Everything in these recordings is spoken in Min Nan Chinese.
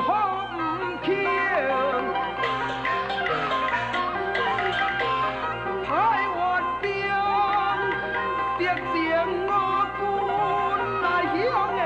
何毋肯？派援兵，得将我军来向的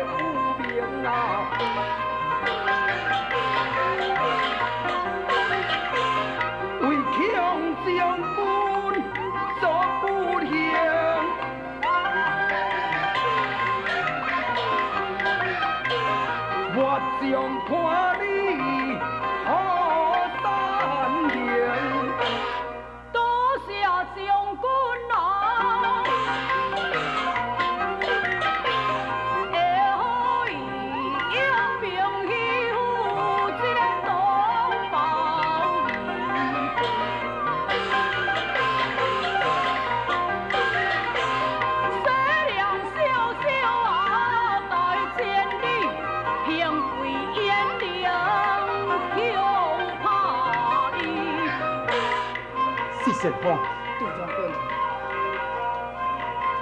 复明啊！为强将军做不幸，我将看你好三行。多谢将军啊！会予伊英明欺负这个同胞儿，西凉小小啊，大千里，平贵严良恐怕你。四先锋，赵将军，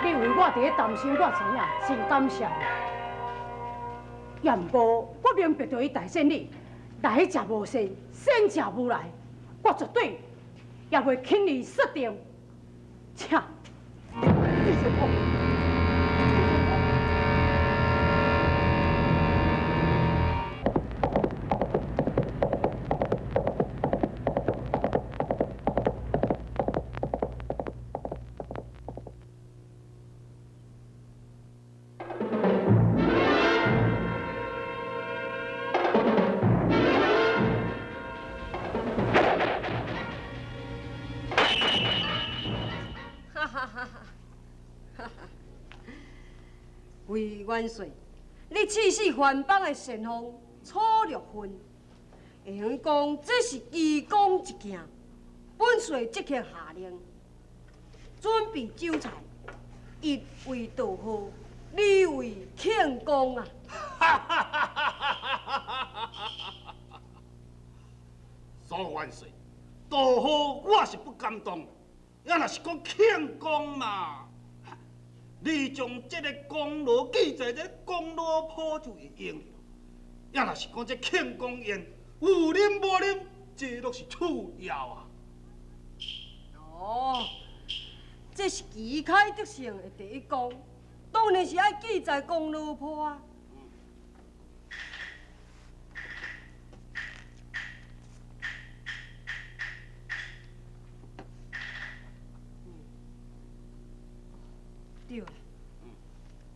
你为我伫咧担心，我知影，真感谢你。也毋过，我明白著伊大千里来者无善，先者无来，我绝对也袂轻易决定。请。四先锋。哈哈哈哈哈！魏元帅，你刺死藩邦的先锋楚玉芬，会用讲这是奇功一件。本帅即刻下令，准备酒菜，一为道贺，二为庆功啊！苏元帅，道贺我是不敢当，也若是讲庆功嘛，你将这个功劳记在这功劳簿就会用了。也若是讲这庆功宴有啉无啉，这拢是次要啊。哦，这是旗开得胜的第一功，当然是爱记在功劳簿啊。对啦，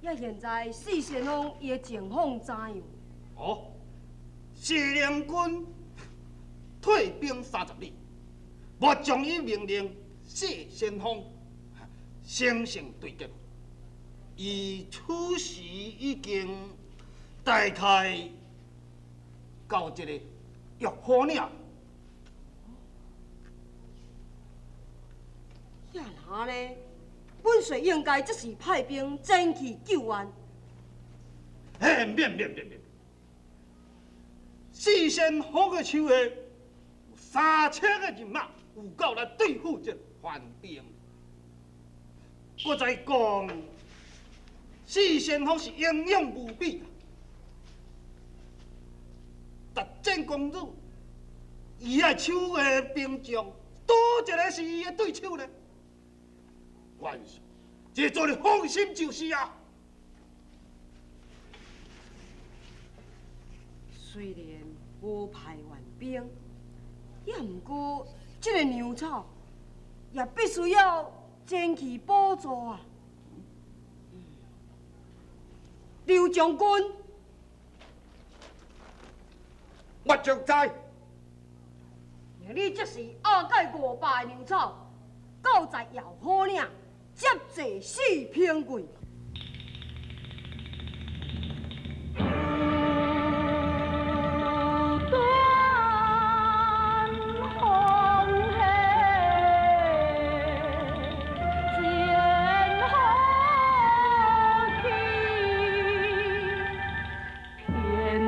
也现在四先锋伊的情况怎样？哦，谢良军退兵30里，我将伊命令谢先锋乘胜追击。伊此时已经大概到这个玉虎岭。也若呢，本帅应该这时派兵前去救援。嘿，免免免免！四先锋的手下有3000个人马，有够来对付这藩兵。阁再讲，四先锋是英勇无比，达战公主，伊的手下兵将，佗一个是伊的对手呢？元帅，这做你放心就是啊。虽然无派援兵，也毋过这个粮草也必须要前去补助啊。刘将军，我就知。你这是押解500粮草，到在耀虎岭接济四平贵。天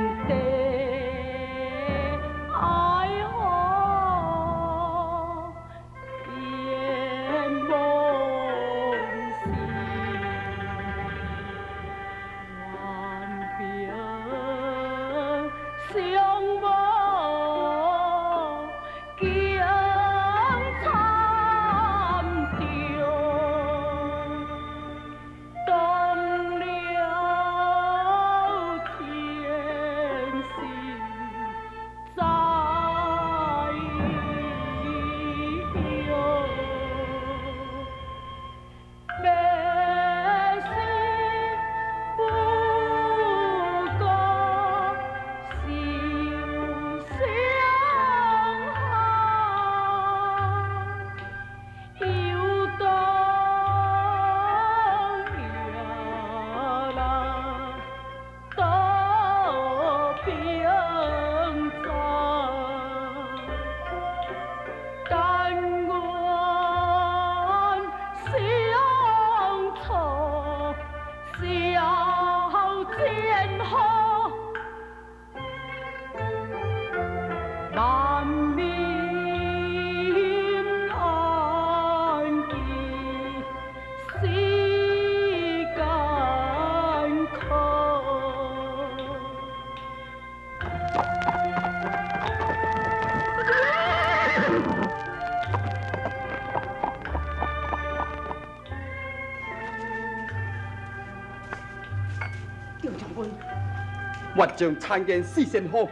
末将参见四仙后。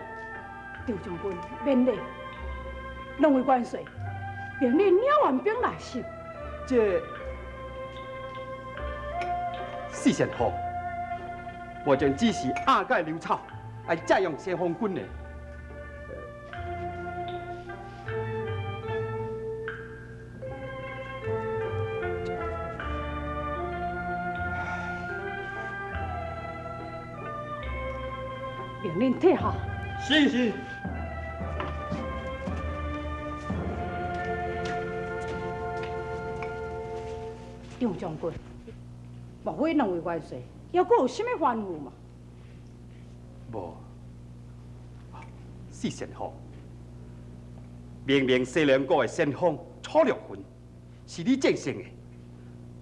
张将军免礼，两位元帅，命你领援兵来袭。这四仙后，末将只是押解粮草，来借用先锋军的。命令退下。是是。张将军，莫非两位元帅犹阁有啥物吩咐吗？无。四仙后，明明西凉国的先锋楚略云是你战胜的，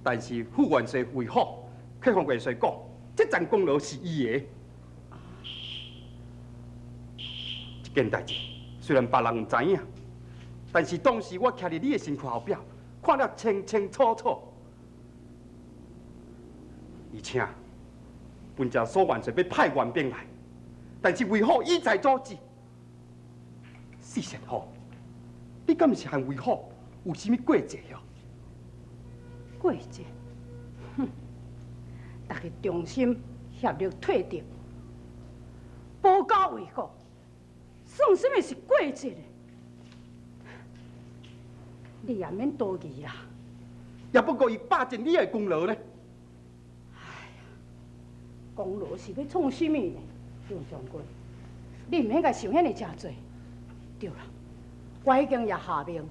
但是副元帅魏虎却向元帅讲，这桩功劳是伊的。这件代志虽然别人毋知影，但是当时我徛伫你的身躯后壁，看得清清楚楚。而且，本将苏元帅欲派援兵来，但是魏虎一再阻止。四仙后，你敢是和魏虎有啥物过节哦？过节？哼！大家同心协力退敌，保家卫国，算啥物是过节呢？你也免多疑啦。也不过伊霸占你的功劳呢。哎呀，功劳是欲创啥物呢？张将军，你毋免共想遐尔诚济。对啦，我已经也下命，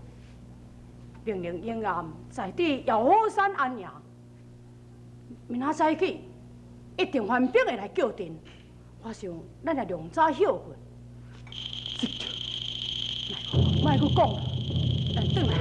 命令英暗在伫药虎山安营，明仔早起一定援兵会来叫阵。我想咱也量早歇困。莫阁讲啦，咱转来。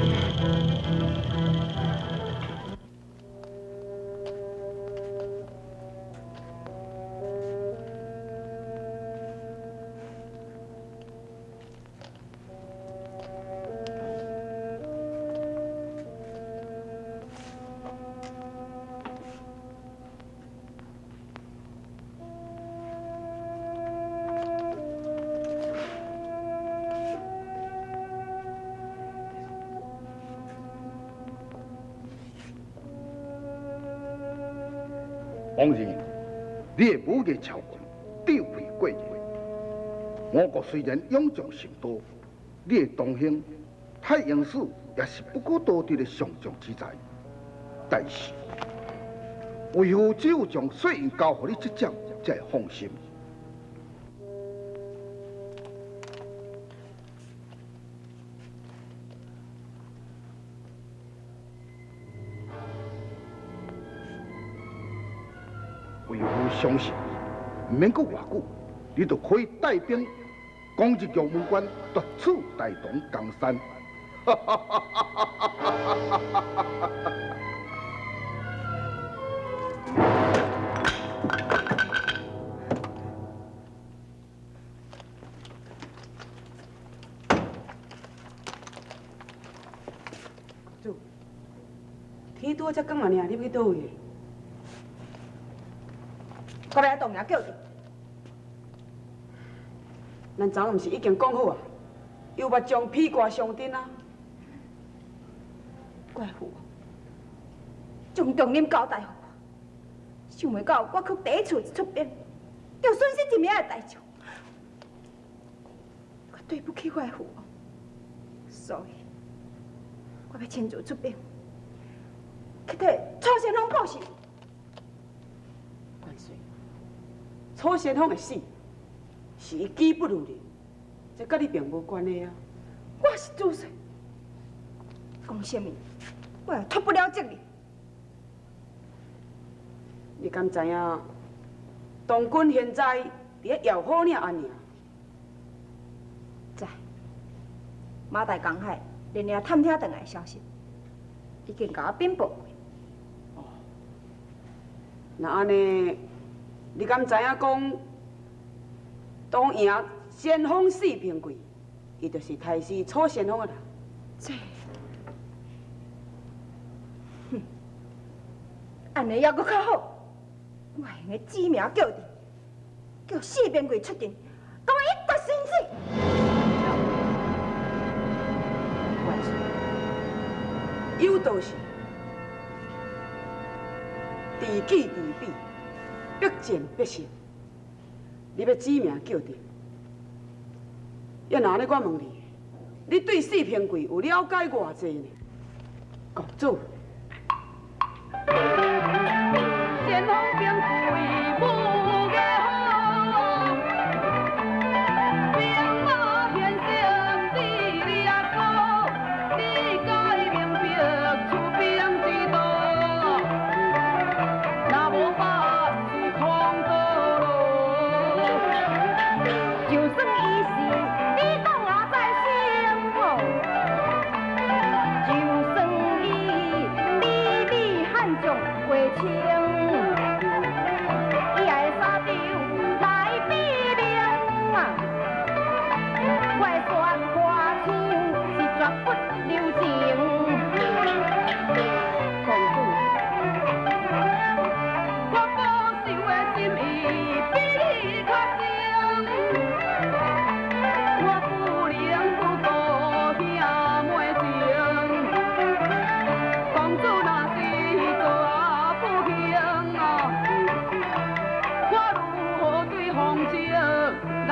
王仁，你的武艺超群，智慧过人。我国虽然勇将甚多，你的同乡太阳使也是不可多得的上将之才。但是，为父只有将帅印交予你这将，才会放心。为父相信，毋免阁偌久，你就可以带兵攻入玉门关，夺取大唐江山。主，天拄才光啊尔，你欲去佗位？我欲来动营叫阵。咱昨昏毋是已经讲好啊，由末将披挂上阵啊。怪父，将重任交代予我，想袂到我却第一次出兵，就损失一名的大将。我对不起我的父王，所以我欲亲自出兵，去替楚先锋报仇。元帅，楚先锋的死是伊己不如人，这佮你并无关系啊。我是主帅，讲啥物，我也脱不了责任。你敢知影，唐军现在伫咧耀虎岭安营？知。马大江海连夜探听转来的消息，已经共我禀报过。哦，那按呢，你敢知影讲，当赢先锋四平贵，伊就是太师楚先锋的人。这，哼，按呢犹阁较好，我会用得指名叫阵，叫四边贵出阵，共我一决生死。元帅，有道是知己知彼，百战百胜。你欲指名叫阵，要若按呢，我问你，你对四平贵有了解偌济呢？公主。先锋兵贵武艺好，兵马天生智力高，你该明白出兵之道，若无法是空道路。就算伊是你讲也在心吼，就算伊比你汉将过清，伊爱三场来比命啊！我的雪花枪是绝不留情。公主，我保守的心意比你较深，我不能不顾兄妹情。公主若是做不幸啊，我如何对风情来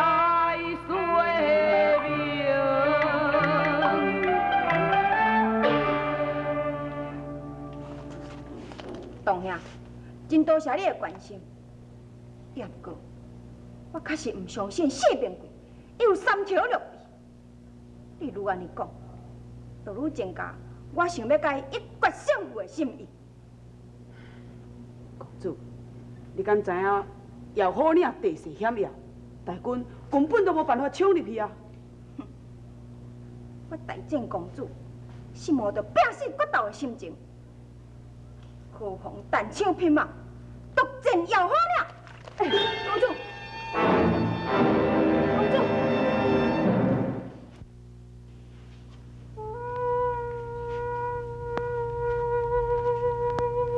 说明？董兄，真多谢你的关心。也毋过，我确实毋相信四平贵伊有三头六臂。你愈按呢讲，就愈增加我想欲共伊一决胜负的心意。公主，你敢知影耀虎岭地势险要，大军根本都无办法冲入去啊！我大战公主是冒著拼死决斗的心情，何妨单枪匹马，独战耀虎岭。欸，公主，公主。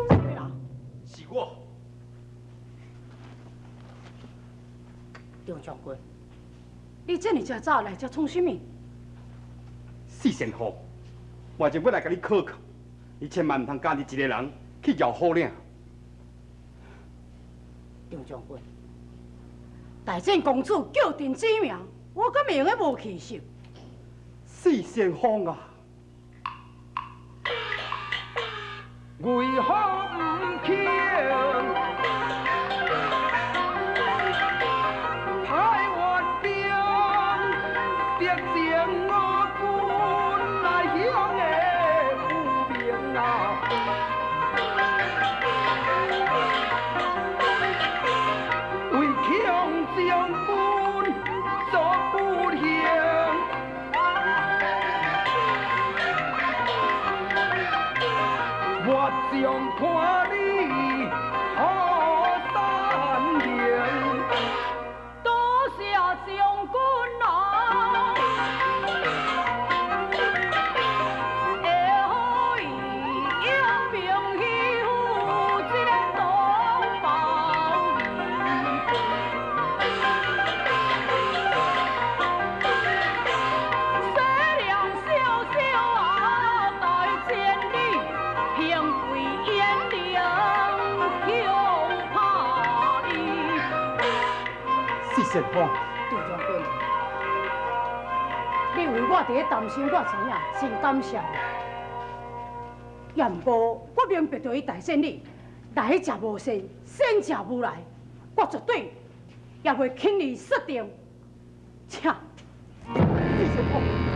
啥物人？是我。张将军，你这尔遮早来遮创啥物？四仙后，我就欲来共你考考，你千万毋通家己一个人去耀虎岭。张将军，大战公主叫阵指名，我敢会用得无气势？四仙风啊！为何毋肯派援兵，敌情我军来向的复明啊！为强将军做不幸，我将看你好三行。多谢将军啊！会予伊英明欺负这个同胞义。西凉小小啊，大千里，平贵颜良恐怕伊。四仙风，张将军，你为我伫咧担心，我知影，真感谢你。也毋过，我明白著伊大胜利，来者无善，先者无来，我绝对也袂轻易设定。请。四仙风。